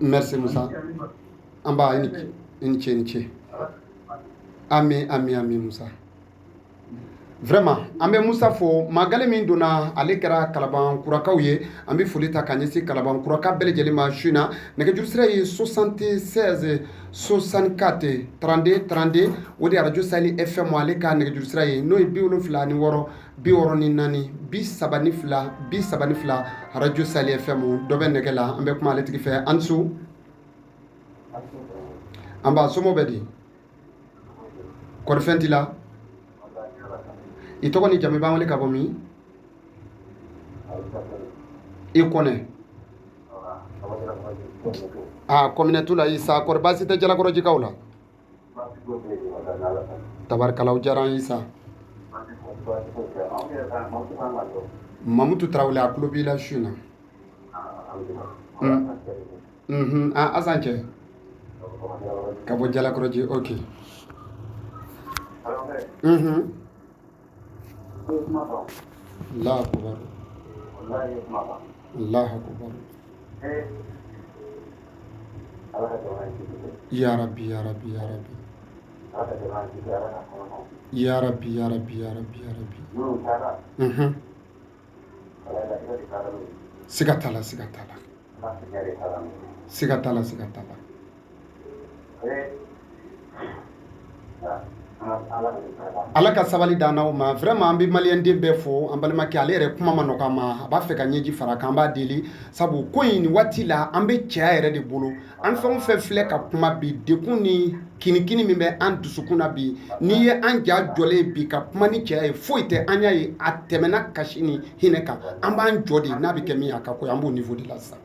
Merci Musa. An b'a i ni ce, i ni ce. Ami, ami, ami Musa. Vraiment, an bɛ Musa fo. Magali min donna, ale kɛra Kalabankurakaw ye. An bɛ foli ta ka ɲɛsin Kalabankuraka bɛɛ lajɛlen ma su in na. Nɛgɛjuru sira ye 76 64 32 32. O de ye Arajo Sahel FM, ale ka nɛgɛjuru sira ye, n'o ye 76 64 32 32, Arajo Sahel FM. Dɔ bɛ nɛgɛ la, an bɛ kuma ale tigi fɛ. An su, an b'a somɔgɔw bɛ di? Kɔri fɛn t'i la? I tɔgɔ ni jamu, i b'an wele ka bɔ min? I Kɔnɛ. Ah, kɔminɛtu la Isa. Kɔri baasi tɛ Jalakɔrɔjikaw la? Tabarikala, o diyara an ye Isa. Mamutu Tarawele, a tulo b'i la su in na. Ah, Asan cɛ ka bɔ Jalakɔrɔji, ok. Allahu akbar, Allahu akbar. Ya Rabbi, ya Rabbi, ya Rabbi, ya Rabbi, ya Rabbi, ya Rabbi, ya Rabbi. Siga t'a la, siga t'a la, siga t'a la, siga t'a la. Ala ka sabali d'an n'aw ma. Vraiment, an bɛ maliyɛnden bɛɛ fo. An balimakɛ, ale yɛrɛ kuma ma nɔgɔ a ma, a b'a fɛ ka ɲɛji fara kan. An b'a deli, sabu ko in nin waati la, an bɛ cɛya yɛrɛ de bolo. An fɛn o fɛn filɛ ka kuma bi, dekun ni kinikini min bɛ an dusukun na bi, n'i ye an ja jɔlen bi ka kuma ni cɛya ye, foyi tɛ an y'a ye, a tɛmɛna kasi ni hinɛ kan. An b'an jɔ de, n'a bɛ kɛ min ye, a ka ko ye, an b'o niveau de la sisan.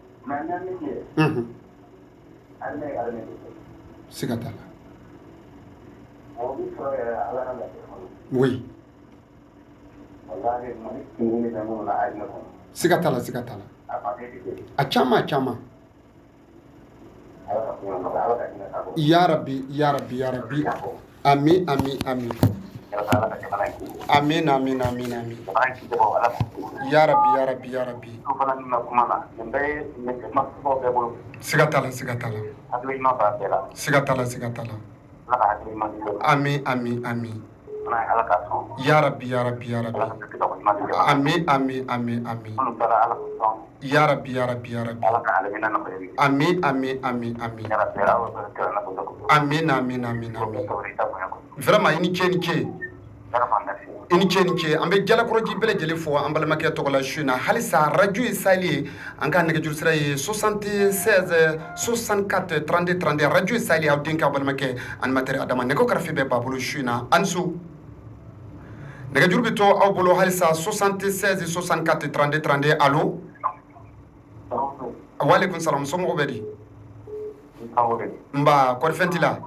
Siga t'a la. Oui. Siga t'a la, siga t'a la. A caman, a caman. Ya Rabbi, ya Rabbi, ya Rabbi. Ami, ami, ami. Amin, amin, amin, amin. Ya Rabbi, ya Rabbi, ya Rabbi. Siga t'a la, siga t'a la. Siga t'a la, siga t'a la. Ami, ami, ami. Ya Rabbi, ya Rabbi, ya Rabbi. Ami, ami, ami, ami. Ya Rabbi, ya Rabbi, ya Rabbi. Ami, ami, ami, ami. Amin, amin, amin, amin. Vraiment, i ni ce, ni ce. I ni ce, ni ce. An bɛ Jalakɔrɔji bɛɛ lajɛlen fo an balimakɛ tɔgɔ la su in na. Halisa radio ye Sahel ye, an ka nɛgɛjuru sira ye 76 64 32 32. Radio ye Sahel ye, aw denkɛ, aw balimakɛ, animateur Adama. Nɛgɛw karafe bɛ ba bolo su in na. An su, nɛgɛjuru bɛ to aw bolo halisa, 76 64 32 32. Allo, walekum salam. Somɔgɔw bɛ di? Nba, kɔri fɛn t'i la?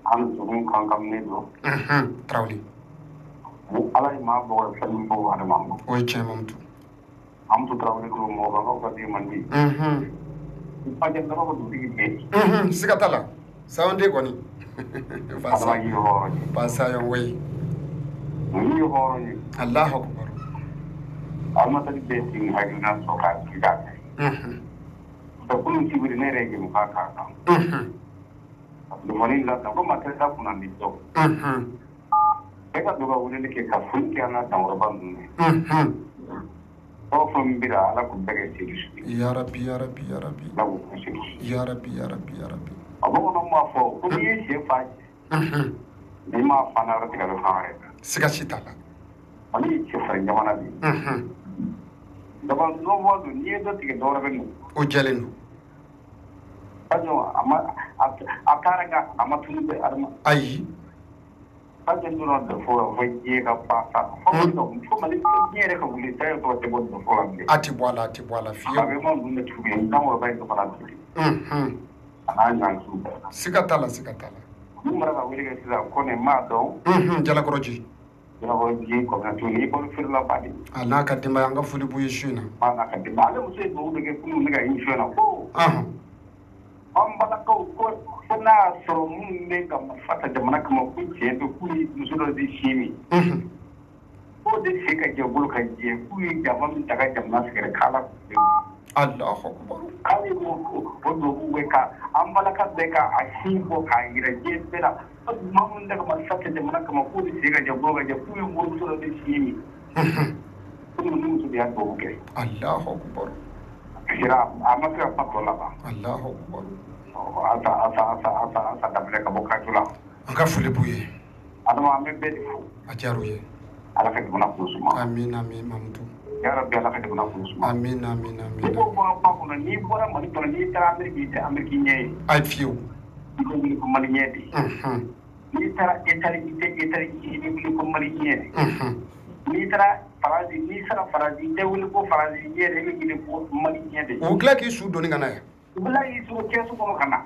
An dusukun kankaminen don. Tarawele. Ni Ala ye maa bɔ fɛn min bɔ adama. O ye tiɲɛ, Mamutu. Mamutu Tarawele ko mɔgɔbakaw ka den man di. Bajɛ daba ko dugutigi bɛɛ. Siga t'a la. Sawande kɔni. Adama ye hɔrɔn ye. Basayon oui. Mun ye hɔrɔn ye? Allahu akbar. Alimatali bɛɛ sigi hakilina sɔrɔ k'a sigi k'a kɛ. Ka kunun sibiri ne yɛrɛ ye jɛmukan k'a kan. Telefɔni la ko ma kɛ kunna ni dɔn. E ka dɔ ka weleli kɛ ka foli kɛ an ka dankɔrɔba ninnu ye. Aw fɛn min bɛ Ala k'u bɛɛ kɛ sedu su ye. Ya Rabbi, ya Rabbi, ya Rabbi. Ala k'u kɛ sedu su ye. Ya Rabbi, ya Rabbi, ya Rabbi. A bamananw b'a fɔ ko n'i ye sɛ fa n'i m'a fa na yɔrɔ tigɛ, a bɛ fan wɛrɛ. Siga si t'a la. Mali ye cɛfarin jamana de ye. Daba nɔbɔ don, n'i ye dɔ tigɛ, dɔ wɛrɛ bɛ nugu. O jɛlen don. A ma a taara nka a ma tunu bɛ adama. Ayi. Bajɔ donna dɔfɔ la fo diɲɛ ka ban sa. Fo Mali diɲɛ yɛrɛ ka wuli sa tɔgɔ tɛ bɔ dɔfɔ la bilen. A tɛ bɔ a la, a tɛ bɔ a la fiyewu. A bɛ ma ninnu bɛ tugu yen, dankɔrɔba in tɔgɔ la bilen. A n'a ɲɔgɔn bɛɛ. Siga t'a la, siga t'a la. Mun bɔra ka wele kɛ sisan ko nin m'a dɔn. Jalakɔrɔji. Jalakɔrɔji kɔmi i bolo feerela ba de ye. A n'a ka denbaya, an ka foli b'u ye su in na. A n'a ka denbaya, ale muso ye dugawu de kɛ kunun ne ka émission na ko. An balakaw ko fo n'a y'a sɔrɔ minnu bɛ ka marifa ta jamana kama ko tiɲɛ don k'u ye muso dɔ de si min. K'o de se ka jɛ bolo ka jɛ k'u ye jama min ta ka jamana sɛgɛrɛ k'ala k'u Allahu akbar. K'ale b'o o dubabu kɛ ka an balaka bɛɛ ka a sin bɔ k'a yira diɲɛ bɛɛ la. Maa minnu tɛ ka marifa kɛ jamana kama, k'u bɛ se ka jɛ bɔ ka jɛ, k'u ye morimuso dɔ de sin min. Ko ninnu muso de y'a dubabu kɛ. Allahu akbar. A a ma se ka kuma tɔ laban. Allahu akbar. Asa asa asa asa asa daminɛ ka bɔ Kajo la. An ka foli b'u ye. Adama, an bɛ bɛɛ de fo. A diyara u ye. Ala ka jamana kun suma. Amina, amin Mamutu. Ya Rabbi, Ala ka jamana kun suma. Amina, amina, N'i amina. ko bɔra kuma kɔnɔ, n'i bɔra Mali kɔnɔ, n'i taara Amérique, i tɛ Amérique ɲɛ ye. Ayi, fiyewu. I bɛ wuli ko Mali ɲɛ de. N'i taara Italie, i tɛ Italie ɲɛ, i bɛ wuli ko Mali ɲɛ. N'i taara Faransi, n'i sera Faransi, i tɛ wuli ko Faransi ɲɛ de, i bɛ wuli ko Mali ɲɛ de. U tila k'i su doni ka na yan. U bɛ y'i sɔrɔ kɛsu kɔnɔ ka na.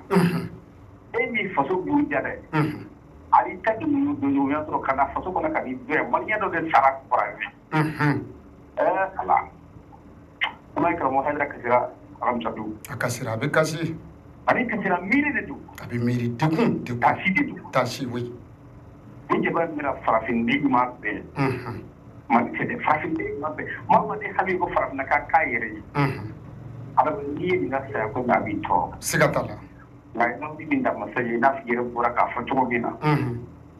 E m'i faso buruja dɛ. A y'i ta don donjonya sɔrɔ ka na faso kɔnɔ ka n'i jɔ yan. Maliyɛn dɔ de sara kɔrɔ ye. Ala. Kuma ye karamɔgɔ Hayidara kasira alamisa don. A kasira, a bɛ kasi. Ani kasira miiri de don. A bɛ miiri degun degun. Taasi de don. Taasi, oui. Ni jaba min farafinden ɲuman bɛɛ. Mali tɛ dɛ, farafinden ɲuman bɛɛ. Maa ma ne hami ko farafinna ka k'a yɛrɛ ye. Adama, n'i ye nin ka saya ko a b'i tɔɔrɔ. Siga t'a la. Nka i ma min da masa ye, i n'a fɔ i yɛrɛ bɔra k'a fɔ cogo min na.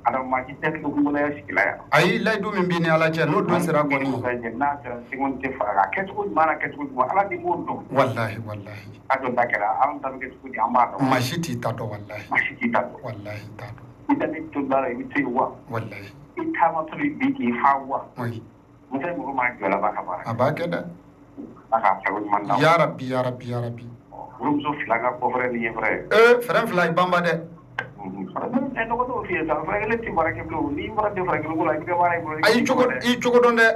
Adama, maa si tɛ tulo sigi la yan. Ayi, layidu min b'i ni Ala cɛ, n'o don sera kɔni. N'a sera seconde tɛ fara a kɛcogo ɲuman na, kɛcogo ɲuman, Ala de b'o dɔn. Walahi, walahi. A dɔn ta kɛra, an ta bɛ kɛ cogo di, an b'a dɔn. Maa si t'i ta dɔn, walahi. Maa si t'i ta dɔn. Walahi, t'a dɔn. I dalen to da la, i bɛ to yen wa. Walahi. I taamatɔ bɛ bin k'i fa wa. Oui. Musa ye mɔgɔ maa jɔ la ka baara. A b'a kɛ dɛ. Ala k'a sago ɲuman d'an ma. Ya Rabbi, ya Rabbi, ya Rabbi. Furumuso fila ka kɔfɛrɛ ni ɲɛfɛrɛ. Fɛrɛn fila i banba dɛ. Ɛ nɔgɔ t'o f'i ye sa, fɛrɛ kelen tɛ baara kɛ bilen o. N'i bɔra den fɛrɛ kelen ko la, i bɛ kɛ baara ye bolo. Ayi, i cogo dɔn dɛ.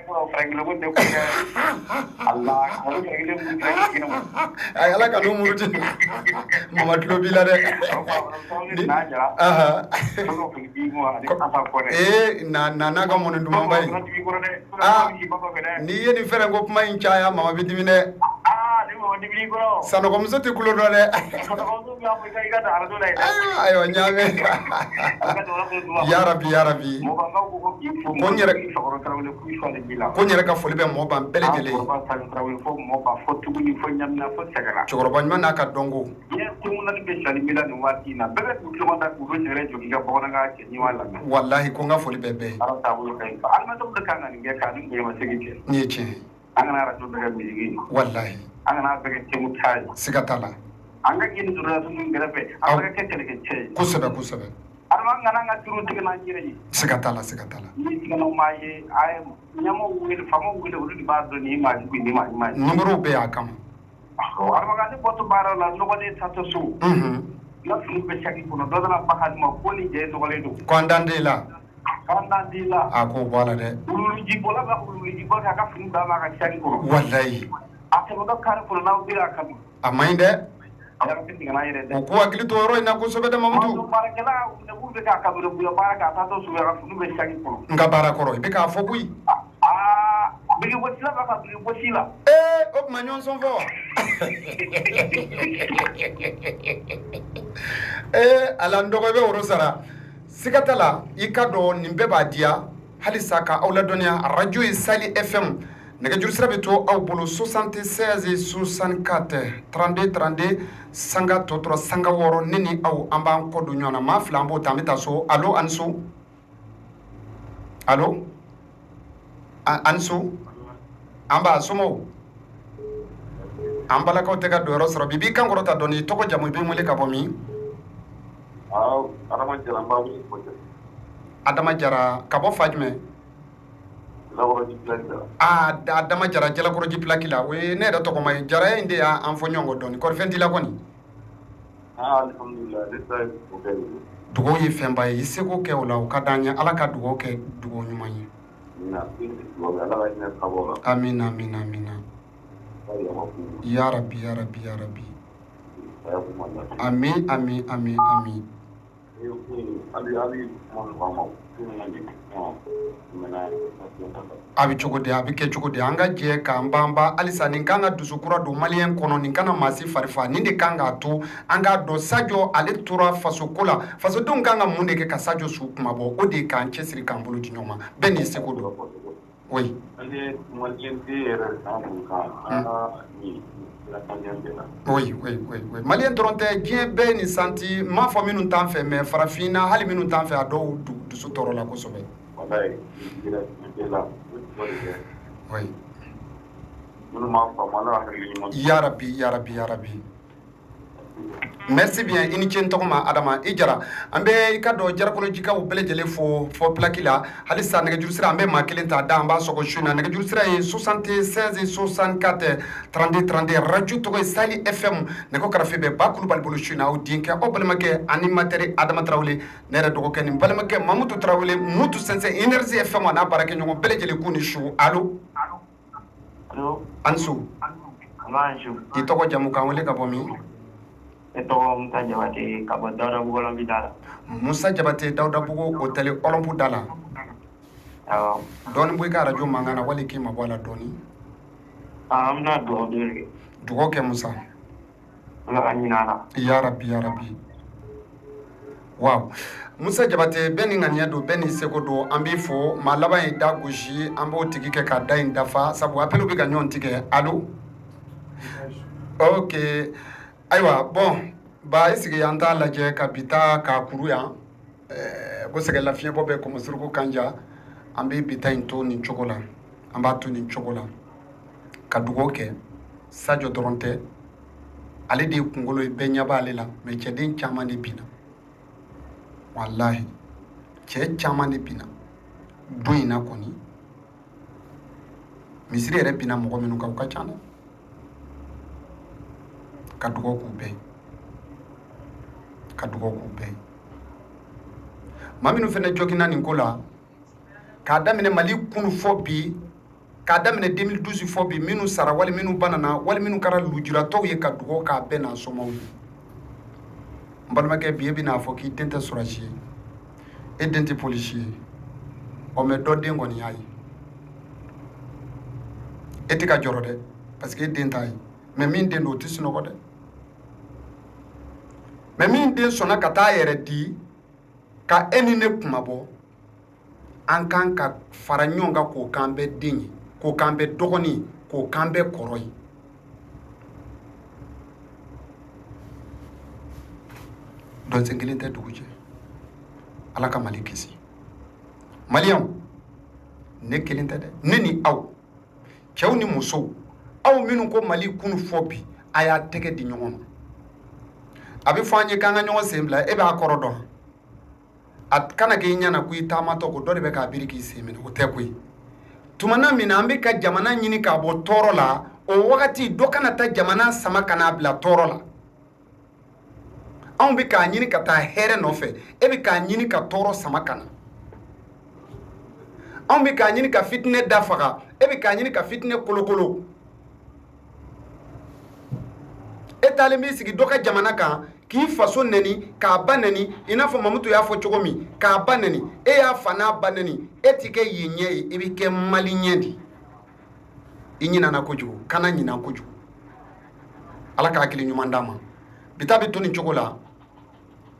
Fɛrɛ kelen ko tɛ ko kɛ. Allah, a bɛ fɛrɛ kelen mun kɛ kɛnɛ ma. Ayi, Ala ka n'o muruti. Mama tulo b'i la dɛ. Ni n'a jara. Na na n'a ka mɔni dumanba ye. N'i ye nin fɛrɛ ko kuma in caya, mama bɛ dimi dɛ. Sanɔgɔmuso tɛ kulo dɔn dɛ. Ayiwa, ayiwa, n y'a mɛn. Ya Rabbi, ya Rabbi. Ko n yɛrɛ ka foli bɛ mɔban bɛɛ lajɛlen ye. Cɛkɔrɔba ɲuman n'a ka dɔnko. Walahi, ko n ka foli bɛ bɛɛ ye. Nin ye tiɲɛ ye. An kana arajo bɛɛ kɛ musique ye. Walahi. An kana bɛɛ kɛ thème ta ye. Siga t'a la. An ka ɲini dɔrɔn kɛrɛfɛ, an ka kɛ kɛlɛkɛcɛ ye. Kosɛbɛ, kosɛbɛ. Adama, an kana an ka turu tigɛ n'an yɛrɛ ye. Siga t'a la, siga t'a la. Ni tigɛnw m'a ye, a ye ɲɛmɔgɔw wele, faamaw wele, olu de b'a dɔn nin maa jugu ye, nin maa ɲuman ye. Numéro bɛɛ y'a kama. Adama, ne bɔtɔ baara la, nɔgɔlen taatɔ so. N ka fini bɛ saki kɔnɔ, dɔ nana baga ma ko nin jɛ nɔgɔlen don. Ko an dan t'e la. K'an dan t'i la. A k'o bɔ a la dɛ. Wuluwulujibɔla bɛ wuluwulujibɔ kɛ a ka fini d'a ma a ka saki kɔnɔ. Walayi. A tɛmɛtɔ kari kɔnɔ n'aw bɛ a kanu. A man ɲi dɛ. O k'u hakili to yɔrɔ in na kosɛbɛ dɛ Mamutu. Baarakɛla bɛ k'a ka baara kɛ, a taatɔ so, a ka fini bɛ saki kɔnɔ. N ka baara kɔrɔ, i bɛ k'a fɔ koyi. Aa, birikigosila b'a ka birikigosi la. O tuma ɲɔgɔn sɔn fɔ wa? Ala n dɔgɔ, i bɛ woro sara. Siga t'a la, i ka dɔn nin bɛɛ b'a diya halisa ka aw ladɔnniya arajo ye Sali FM. Nɛgɛjuru sira bɛ to aw bolo 76 64 32 32 sanga tɔ tora sanga 6, ne ni aw an b'an kɔ don ɲɔgɔn na, maa fila an b'o ta, an bɛ taa so. Allo, ani so. Allo, ani so. An b'a somɔgɔw, an balakaw tɛ ka don yɔrɔ sɔrɔ bi. B'i kan kɔrɔta dɔɔni, i tɔgɔ jamu, i bɛ n wele ka bɔ min? Adama Jara, n b'a wele Kɔjɛ. Adama Jara, ka bɔ fa jumɛn? Aa, Adama Jara, Jalakɔrɔji pilaki la. O ye ne yɛrɛ tɔgɔma ye. Jara in de y'an fɔ ɲɔgɔn kɔ dɔɔni. Kɔri fɛn t'i la kɔni? Dugawu ye fɛnba ye, i seko kɛ o la, o ka d'an ye. Ala ka dugawu kɛ dugawu ɲuman ye. Amina, amina, amina. Ya Rabbi, ya Rabbi, ya Rabbi. Ami, ami, ami, ami. A bɛ cogo di, a bɛ kɛ cogo di? An ka jɛ k'an banba halisa. Nin kan ka dusukura don maliyɛn kɔnɔ, nin kana maa si fari fa. Nin de kan k'a to an k'a dɔn Sadio ale tora fasoko la. Fasodenw kan ka mun de kɛ ka Sadio su kuma bɔ? O de ye k'an cɛsiri, k'an bolo di ɲɔgɔn ma. Bɛɛ n'i seko don. Oui. Oui, oui, oui, oui. Malien dɔrɔn tɛ, diɲɛ bɛɛ nin santi, n m'a fɔ minnu t'an fɛ, mais farafinna hali minnu t'an fɛ, a dɔw dusu tɔɔrɔ la kosɛbɛ. Oui. Ya Rabbi, ya Rabbi, ya Rabbi. Merci bien, i ni ce n tɔgɔ ma Adama i Jara. An bɛ i ka dɔn Jarakolojikaw bɛɛ lajɛlen fo fɔ plaque la. Halisa nɛgɛjuru sira, an bɛ maa kelen ta da, an b'a sɔgɔ su in na. Nɛgɛjuru sira ye 76 64 32 32. Radio tɔgɔ ye Sahel FM. Nɛgɛ karafe bɛ Ba Kulubali bolo su in na. Aw denkɛ, aw balimakɛ animateur Adama Tarawele, ne yɛrɛ dɔgɔkɛ ni balimakɛ Mamutu Tarawele, Mutu Sɛnsɛn, Énergie FM a n'a baarakɛɲɔgɔn bɛɛ lajɛlen k'u ni su. Allo. An su. I tɔgɔ, jamu, k'an wele ka bɔ min? Ne tɔgɔ Musa Jabate ka bɔ Dawudabugu Olympe da la. Musa Jabate, Dawudabugu hôtel Olympe da la. Awɔ. Dɔɔni bɔ i ka radio mankan na wali k'i mabɔ a la dɔɔni. An bɛna dugawu de kɛ. Dugawu kɛ, Musa. Ala ka ɲinɛ a la. Ya Rabbi, ya Rabbi. Waaw, Musa Jabate, bɛɛ ni ŋaniya don, bɛɛ ni seko don. An b'i fo. Maa laban ye da gosi, an b'o tigi kɛ ka da in dafa, sabu appel bɛ ka ɲɔgɔn tigɛ. Allo. Ok, ayiwa, bon ba i sigi, an t'a lajɛ ka bi ta k'a kuru yan. Ko sɛgɛn lafiɲɛbɔ bɛ kɔmɔsuruku kanja. An bɛ bi ta in to nin cogo la, an b'a to nin cogo la ka dugawu kɛ. Sadio dɔrɔn tɛ, ale de ye kunkolo ye, bɛɛ ɲɛ b'ale la, mais cɛden caman de binna. Walahi, cɛ caman de binna don in na kɔni. Misiri yɛrɛ binna mɔgɔ minnu kan, o ka ca dɛ. Ka dugawu k'u bɛɛ ye, ka dugawu k'u bɛɛ ye. Maa minnu fana joginna nin ko la, k'a daminɛ Mali kunu fɔ bi, k'a daminɛ 2012 fɔ bi, minnu sara wali minnu banana wali minnu kɛra lujuratɔw ye, ka dugawu k'a bɛɛ n'a somɔgɔw ye. N balimakɛ, bi e bɛn'a fɔ k'i den tɛ sɔrɔsi ye, e den tɛ polisi ye, ɔ mɛ dɔ den kɔni y'a ye. E tɛ ka jɔrɔ dɛ, parce que e den t'a ye, mais min den don, o tɛ sunɔgɔ dɛ. Mais min den sɔnna ka taa yɛrɛ di ka e ni ne kuma bɔ, an kan ka fara ɲɔgɔn kan k'o k'an bɛɛ den ye, k'o k'an bɛɛ dɔgɔnin ye, k'o k'an bɛɛ kɔrɔ ye. Dɔnsen kelen tɛ dugu jɛ. Ala ka Mali kisi. Maliyɛnw, ne kelen tɛ dɛ, ne ni aw, cɛw ni musow, aw minnu ko Mali kunu fɔ bi, a y'a tɛgɛ di ɲɔgɔn ma. A bɛ fɔ an ye k'an ka ɲɔgɔn sen bila, e b'a kɔrɔ dɔn. A kana k'i ɲɛna ko i taamatɔ ko dɔ de bɛ k'a biri k'i sen minɛ, o tɛ koyi. Tumana min na an bɛ ka jamana ɲini k'a bɔ tɔɔrɔ la, o wagati dɔ kana taa jamana sama ka n'a bila tɔɔrɔ la. Anw bɛ k'a ɲini ka taa hɛrɛ nɔfɛ, e bɛ k'a ɲini ka tɔɔrɔ sama ka na. Anw bɛ k'a ɲini ka fitinɛ da faga, e bɛ k'a ɲini ka fitinɛ kolokolo. E taalen b'i sigi dɔ ka jamana kan k'i faso nɛni, k'a ba nɛni, i n'a fɔ Mamutu y'a fɔ cogo min, k'a ba nɛni. E y'a fa n'a ba nɛni, e ti kɛ yen ɲɛ ye, i bɛ kɛ Mali ɲɛ de. I ɲinana kojugu, kana ɲina kojugu. Ala ka hakili ɲuman d'a ma. Bi ta bɛ to nin cogo la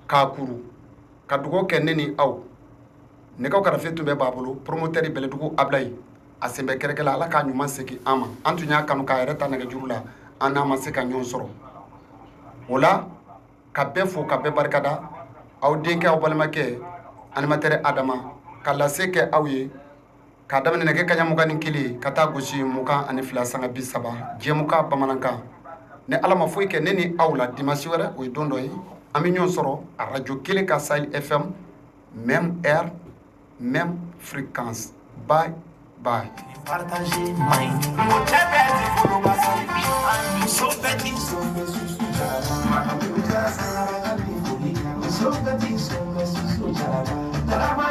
k'a kuru ka dugawu kɛ ne ni aw. Nɛgɛw karafe tun bɛ b'a bolo, promoteur Bɛlɛdugu Ablaye, a sen bɛ kɛrɛkɛ la. Ala k'a ɲuman segin an ma. An tun y'a kanu k'a yɛrɛ ta nɛgɛjuru la, an n'a ma se ka ɲɔgɔn sɔrɔ o la. Ka bɛɛ fo, ka bɛɛ barikada. Aw denkɛ, aw balimakɛ animateur Adama ka lase kɛ aw ye k'a daminɛ nɛgɛ kaɲa 21 ka taa gosi 22:30, jɛmukan bamanankan. Ni Ala ma foyi kɛ ne ni aw la, dimanche wɛrɛ, o ye don dɔ ye, an bɛ ɲɔgɔn sɔrɔ radio kelen ka, Sahel FM, même heure, même fréquence. Bye bye. Partager main. Cɛ bɛɛ ti foro basi. Muso bɛɛ ti sɔn susu jaraba. Muso bɛɛ ti sɔn susu jaraba. Jaraba.